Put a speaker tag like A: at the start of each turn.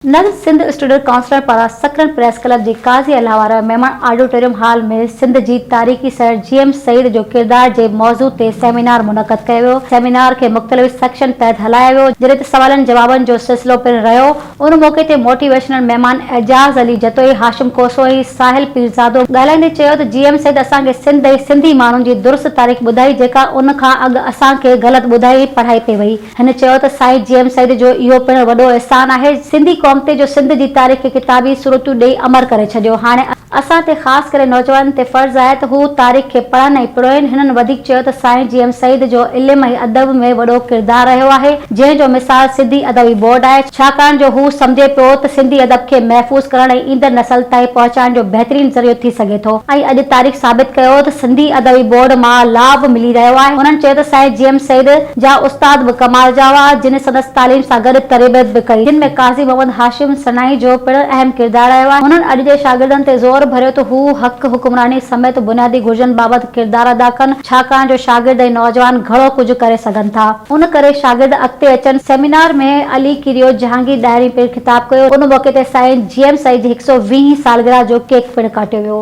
A: نل Sindh student councillor پاران سکرن press club جي قاضي الله وارا ميمڻ آڊيٽوريم هال ۾ سنڌ جي تاريخي سر جي ايم سيد جو ڪردار جي موضوع تي سيمينار منعقد ڪيو ويو. سيمينار کي مختلف سيڪشن تحت هلايو ويو جڏهن ته سوالن جوابن جو سلسلو پڻ رهيو. ان موقعي تي موٽيويشنل مهمان اعجاز علي جتوئي، هاشم کوسو ۽ ساحل پيرزادو ڳالهائيندي چيو ته جي ايم سيد اسان کي سنڌ ۽ سنڌي ماڻهن جي درست تاريخ ٻڌائي جيڪا ان کان اڳ اسان کي غلط ٻڌائي ۽ پڙهائي پئي وئي. هن چيو ته سائين جي ايم سيد جو اهو پڻ وڏو احسان آهي سنڌي قوم تي جو سنڌ جي تاريخ کي ڪتابي صورتون ڏئي امر ڪري ڇڏيو. هاڻي اسان تي خاص ڪري نوجوانن تي فرض آهي ته هو تاريخ کي پڙهن ۽ پڙهوئن. هنن وڌيڪ چيو ته سائين جي ايم سيد جو علم ۽ ادب ۾ وڏو ڪردار رهيو آهي جنهن جو مثال سنڌي ادبي بورڊ آهي ڇاڪاڻ جو هو سمجهي پيو ته سنڌي ادب کي محفوظ ڪرڻ ۽ ايندڙ نسل تائين پهچائڻ جو بهترين ذريعو ٿي سگهي ٿو ۽ اڄ تاريخ ثابت ڪيو ته سنڌي ادبي بورڊ مان لاڀ ملي رهيو آهي. هنن چيو ته سائين جي ايم سيد جا استاد به ڪمال جا هئا، جن سندس تعليم سان گڏ تربيت به ڪئي، جن ۾ قاضي محمد هاشم سنائي جو پڻ اهم ڪردار رهيو آهي. هنن اڄ جي شاگردن تي زور ڀريو ته هو حق حڪمراني سميت بنيادي گهرجن بابت ڪردار ادا ڪن، ڇاڪاڻ جو شاگرد ۽ نوجوان گهڻو ڪجهه ڪري سگهن ٿا. ان ڪري شاگرد اڳتي اچن. سيمينار ۾ علي ڪيريو جهانگير ڏاهري پڻ خطاب ڪيو. ان موقعي تي سائين جي ايم سيد جي هڪ سئو ويهين سالگرهه جو ڪيڪ پڻ ڪاٽيو ويو.